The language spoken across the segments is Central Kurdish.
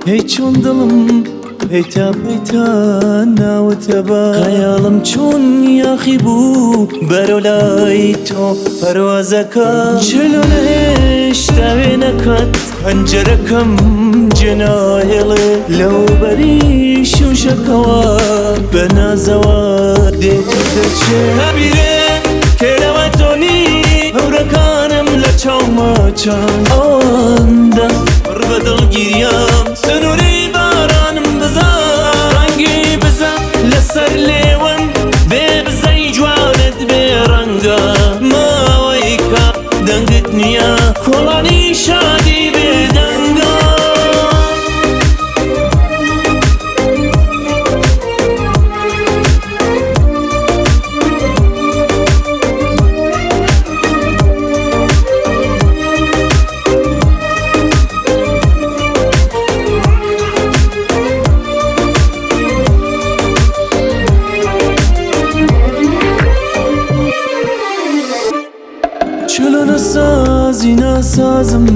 هەی چۆن دڵم پەیتا پەیتا ناوتە بە خەیاڵم چۆن یاخی بوو بەرەو لای تۆ پەروازەکە چلۆ نەهێشتا وێنەکەت پەنجەرەکەم جێناهێڵێ لەو بەری شوشەکەوە بە نازەوە دێت و دەچێ هەبیرێ کێرەوە تۆنی هەورەکانم لە چاوما چاو ئەوەندە پڕ بە دڵ گیریام سنووری بارانم بزە ڕەنگی بزە لەسەر لێوەم بێ بزەی جوانت بێ ڕەنگە ماوەیکە دەنگت نییە کۆڵانی شادی بێدەنگە. چلۆ نەسازی ناسازم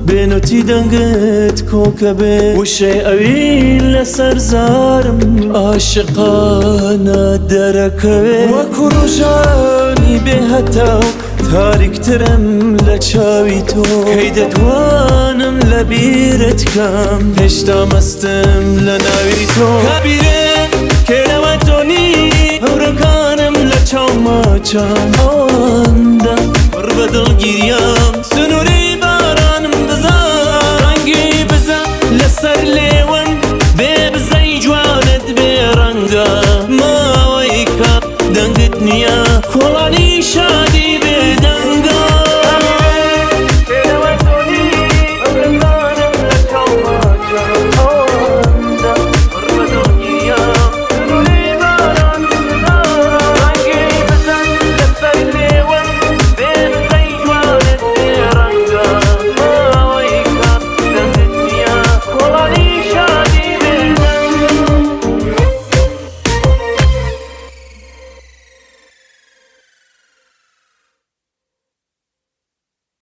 بێنۆتی دەنگت کۆکە بێ وشەی ئەوین لەسەر زارم عاشقانە دەرەکەوێ وەکو ڕۆژانی بێ هەتاو تاریکترم لە چاوی تۆ کەی دەتوانم لە بیرت کەم هێشتا مەستم لە ناوی تۆ کابیرێ کێرەوە تۆنی هەورەکانم لە چاوما چاو ئەوەندە پڕ بە دڵ گیریام سنووری بارانم بزە ڕەنگی بزە لەسەر لێوەم بێ بزەی جوانت بێ ڕەنگە ماوەیکە دەنگت نییە کۆڵانی شادی بێدەنگە.